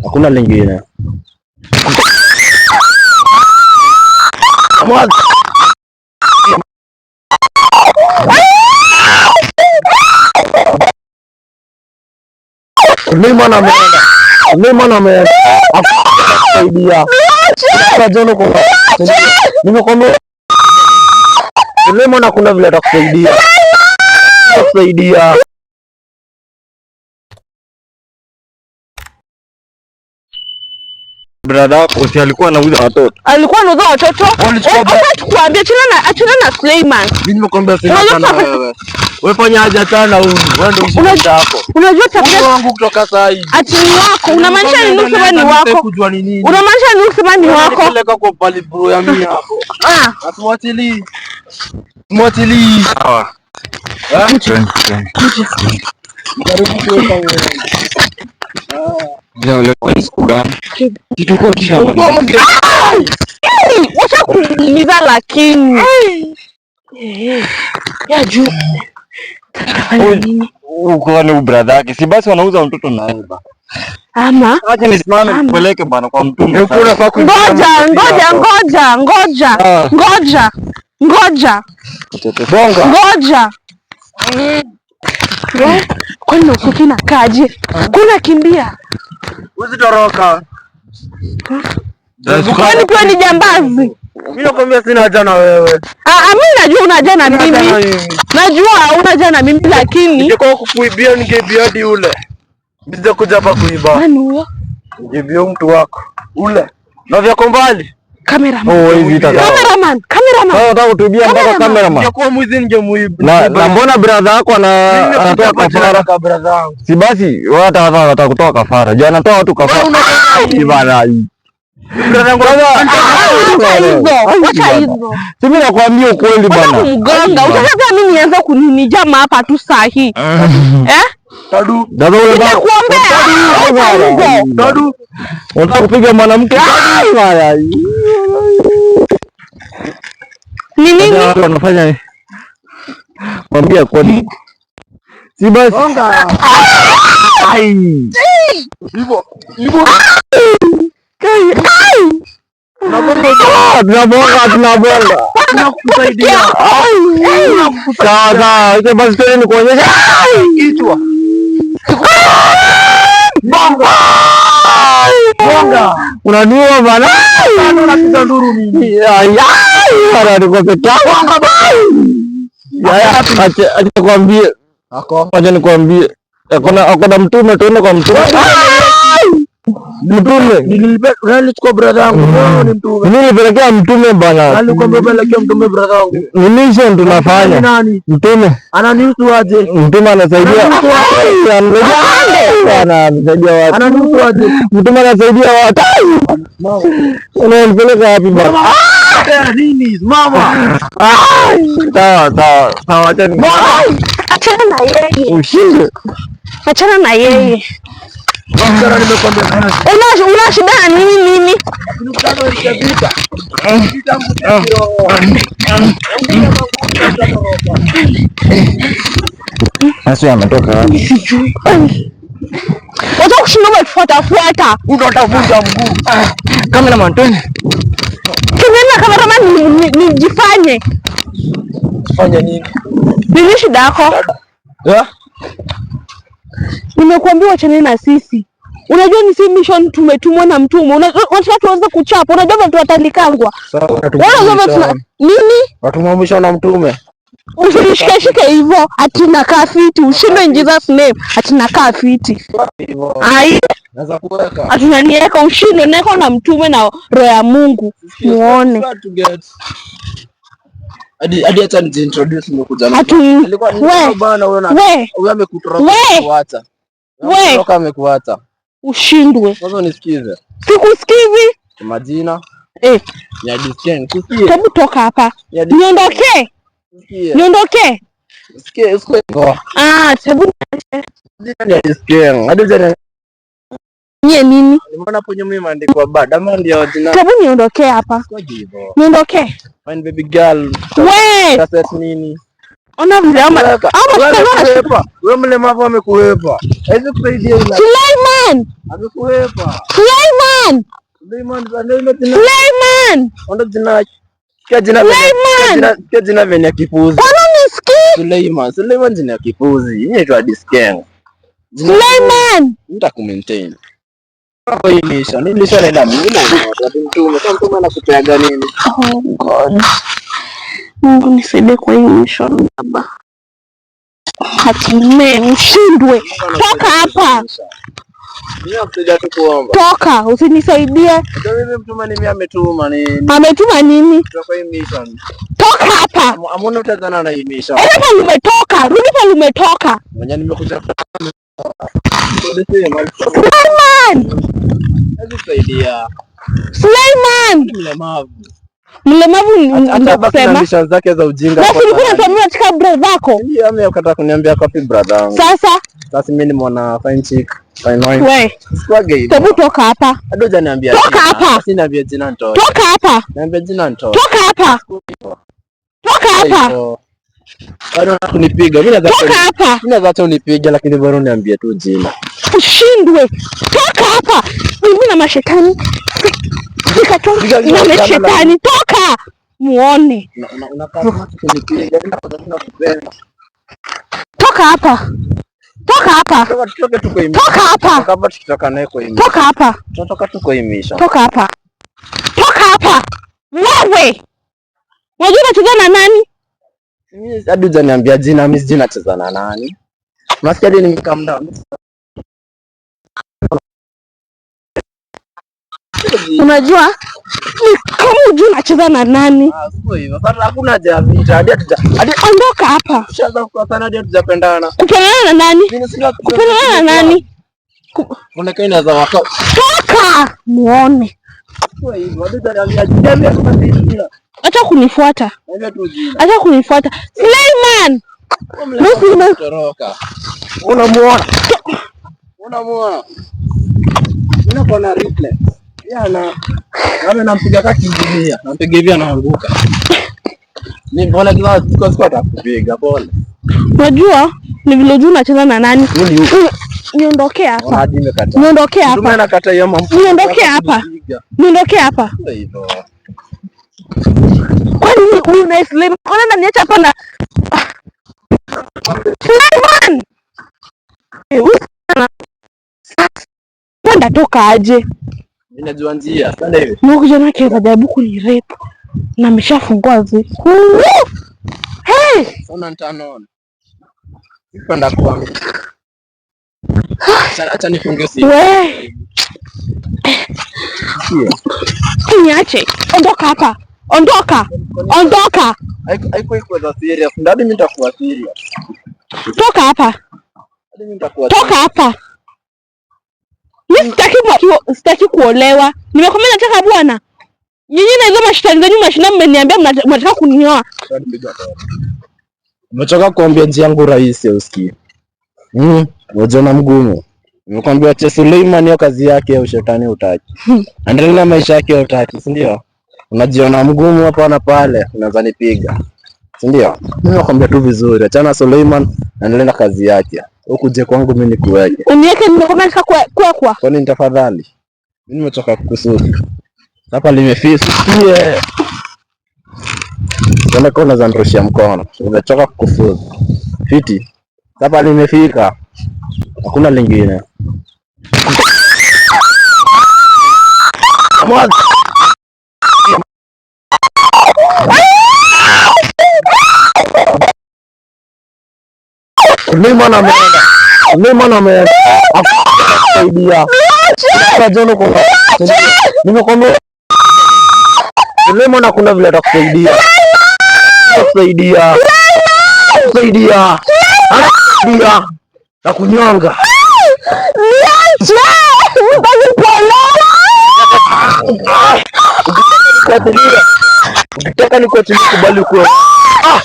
Hakuna lingine. Suleiman ameenda. Suleiman ameenda. Akusaidia. Nimekwambia Suleiman hakuna vile atakusaidia. Atakusaidia. Brada wako si alikuwa anauza watoto? Alikuwa anauza watoto? Acha tukuambie, achana na Suleiman. Mimi nimekwambia sina sana wewe. Wewe fanya haja tena huyu. Wewe ndio mshindi wako. Unajua tabia wangu kutoka saa hii. Ati ni wako. Unamaanisha nini kusema ni wako? Kujua ni nini? Unamaanisha nini kusema ni wako? Peleka kwa pali bro ya mimi hapo. Ah, Asimwachili. Mwachili. Sawa. Jaribu kuweka wewe. Leo leo siku gani? Kitu kisha. Wacha kuumiza lakini. Ya juu. Uko ni brother yake. Si basi wanauza mtoto na yeye ba. Ama acha nisimame nikupeleke bana kwa mtume. Ngoja, ngoja, ngoja, ngoja. Ngoja. Ngoja. Bonga. Ngoja. Kwani ufuki na kaje? Kuna kimbia. Usitoroka. Kwani pia ni jambazi? Mimi nakwambia sina haja na wewe. Ah, mimi najua una haja na mimi. Najua una haja na mimi lakini ningekuwa kukuibia ningeibia hadi ule. Mimi kuja hapa kuiba. Nani huyo? Ningeibia mtu wako. Ule. Na vyako mbali. Cameraman. Oh, hivi Cameraman, cameraman. Sasa unataka kutuibia mpaka cameraman. Ningekuwa mwizi ningemuiba. Na mbona brother yako anatoa kafara? Kwa brother wangu. Si basi wao hata watakutoa kafara. Je, anatoa watu kafara. Bana. Wacha hizo. Si mimi nakwambia ukweli bana. Kumgonga. Utataka mimi nianze kuninijama hapa tu saa hii. Eh? Tadu. Dada ule bana. Nitakuombea. Tadu. Unataka kupiga mwanamke? Ni nini? Wanafanya nini? Mwambia kwani. Si basi. Bonga. Ai. Hivyo. Hivyo. Tunabonga, tunabonga. Tunakusaidia. Sawa sawa. Acha basi twende nikuonyeshe. Kichwa. Bonga. Bonga. Unaniua bana. Unapiga nduru mimi. Ai, ai, niko peke yangu. Acha nikwambie. Acha nikwambie. Akona mtume, tuende kwa mtume. Mtume. Nilichukua brother yangu. Wewe ni mtume. Mimi nilipelekea mtume bana. Nilikwambia pelekea mtume brother wangu. Ni mission tunafanya. Nani? Mtume. Ananihusu aje? Mtume anasaidia. Anasaidia watu. Ananihusu aje? Mtume anasaidia watu. Unanipeleka wapi bana? Nini? Mama. Sawa sawa. Sawa, acha ni. Achana na yeye. Ushinde. Achana na yeye. Una shida na nini mimi? Sasa ametoka wapi? Sijui. Wacha kushinda umetufuata fuata. Utavunja mguu. Cameraman, twende. Kimena cameraman nijifanye. Fanya nini? Nini shida yako? Eh? Nimekuambia wachane na sisi. Unajua ni si mission tumetumwa na mtume. Unataka tuanze kuchapa. Unajua watu watalikangwa. Sawa. Nini? Watumwa na mtume. Usinishikeshike hivyo ati nakaa fiti. Ushindwe in Jesus name ati nakaa fiti. Ai. Naweza kuweka. Ati unaniweka ushindwe nako na mtume na roho ya Mungu. Muone. Hadi acha nijiintroduce nimekuja. Ati Nilikuwa bana wewe na wewe amekutoroka amekuacha. Wewe amekuacha. Ushindwe. Sasa unisikize. Sikusikizi. Majina. Eh. Ni Adiken. Sikie. Hebu toka hapa. Niondoke. Niondoke. Sikie, sikie. Ah, hebu ni Adiken. Hadi jana. Nie nini? Nimeona hapo nyuma imeandikwa bad. Ama ndio jina. Hebu niondoke hapa. Niondoke. Fine baby girl. We. Cassette nini? Ona vile ama Weka. ama Wewe shetani. amekuhepa. Wewe mlemavu amekuhepa. Haizi kusaidia ila. Suleiman! Amekuhepa. Suleiman! Suleiman, Suleiman jina. Suleiman! Onda jina. Sikia jina Suleiman! Sikia jina venye ya kipuzi. Kwani unisikii? Suleiman, Suleiman jina ya kipuzi. Hii inaitwa Diskeng. Jina Suleiman! nitakumaintain. Hapo hii mission, hii mission inaenda mimi na watu mtume. Kama mtume anakupeaga nini? Oh God. Mungu nisaidie kwa hii mission baba. Hatimaye mshindwe. Toka hapa. Mimi nakusaidia tu kuomba. Toka, usinisaidie. Ndio mimi mtume ni mimi ametuma ni Ametuma nini? kutoka hii mission. Toka hapa. Amuna utazana na hii mission. Enda pale umetoka. Rudi pale umetoka. Mwenye nimekuja Suleiman! kusaidia. Suleiman! Mlemavu. Mlemavu ni Hata ndio baki na kusema. mission zake za ujinga. Na kwa ulikuwa sana. unatuambia unataka bro zako. Ndiyo, amekataa kuniambia kwa brother wangu. Sasa Sasa mimi ni mwana fine chick, fine wine. we, Sikuwa gay. hebu toka hapa. Hadi hujaniambia Toka jina. hapa. Si niambie jina nitoe. Toka hapa. Niambie jina nitoe. Toka hapa. Toka hapa. Hivyo. Bado unataka kunipiga. Mimi naweza Toka hapa. mimi naweza hata unipige lakini bado uniambie tu jina. Ushindwe. Toka hapa. Mimi na mashetani. Piga Nikatoka na mashetani. Toka. Muone. Unakaa kunipiga. Mimi nakupenda. Toka hapa. Toka hapa. Toka tutoke tu kwa Toka hapa. Toka hapa tukitoka naye kwa hii. Toka hapa. Tunatoka tu kwa hii mission. Toka hapa. Toka hapa. Wewe. Unajua unacheza na nani? Mimi hadi hujaniambia jina, mimi sijui nacheza na nani. Unasikia hadi nimecalm down. Unajua ni kama hujui unacheza na nani. Ah, sio hivyo. Sasa hakuna haja ya vita. Hadi hatuja hadi Ondoka hapa. tushaanza kukosana hadi hatujapendana. Kupendana na nani? Mimi sina Kupendana na nani? Unakaa inaweza waka. Toka. Muone. Sio hivyo. Hadi hujaniambia jina. Niambia tu jina. Acha kunifuata. Niambia tu jina. Acha kunifuata. Suleiman. Mimi Toroka. Unamuona? Unamuona? Unakuwa na reflex. Yeye ana kama nampiga kaki injinia, nampiga hivi anaanguka. Ni pole kila siku siku atakupiga pole. Unajua ni vile hujui unacheza na nani. Mimi ni huyu. Niondokee hapa. Hadi imekata. Niondokee Mtume hapa. anakata hiyo mambo. Niondokee hapa. Niondokee hapa. Sio hivyo. Kwani huyu na Suleiman? Kwani ananiacha hapa na Suleiman? Eh, huyu sasa ndatoka aje? Mimi najua njia. Twende hivi. Mungu kijana akiweza jaribu kunirape na ameshafungua zi. Hey! Sana nitano. Sipenda kuwa. Acha acha nifunge simu. We, niache. Ondoka hapa. Ondoka. Ondoka. Haiko iko za serious. Ndio hadi mimi nitakuwa serious. Toka hapa. Hadi mimi nitakuwa Toka hapa. Mimi sitaki kuolewa. Nimekwambia nataka bwana. Nyinyi na hizo mashetani zenyu mashinda mmeniambia mnataka kunioa. Umechoka kuambia njia yangu rahisi usikii. Unajiona mgumu. Nimekwambia acha Suleiman hiyo kazi yake ya ushetani utaki. Endelea na maisha yake utaki, si ndio? Unajiona mgumu hapa na pale, unaweza nipiga. Si ndio? Mimi nakwambia tu vizuri, achana Suleiman, endelea na kazi yake. Huku je kwangu mimi nikuweke. Uniweke nimekwambia nataka kuwekwa. Kwani ni tafadhali? Mimi nimechoka kukususi. Hapa limefisi. Yeah. Unaona kama unaweza nirushia mkono. Umechoka kukususi. Fiti. Hapa limefika. Hakuna lingine. Come on. Suleiman ameenda. Suleiman ameenda. Akusaidia. John uko nimekwambia Suleiman hakuna vile atakusaidia. Atakusaidia. Atakusaidia. Atakusaidia. Na kunyonga. Niache! Sitaki kuolewa. Kuachilia. Ukitaka nikuachilie kubali kuwa. Ah!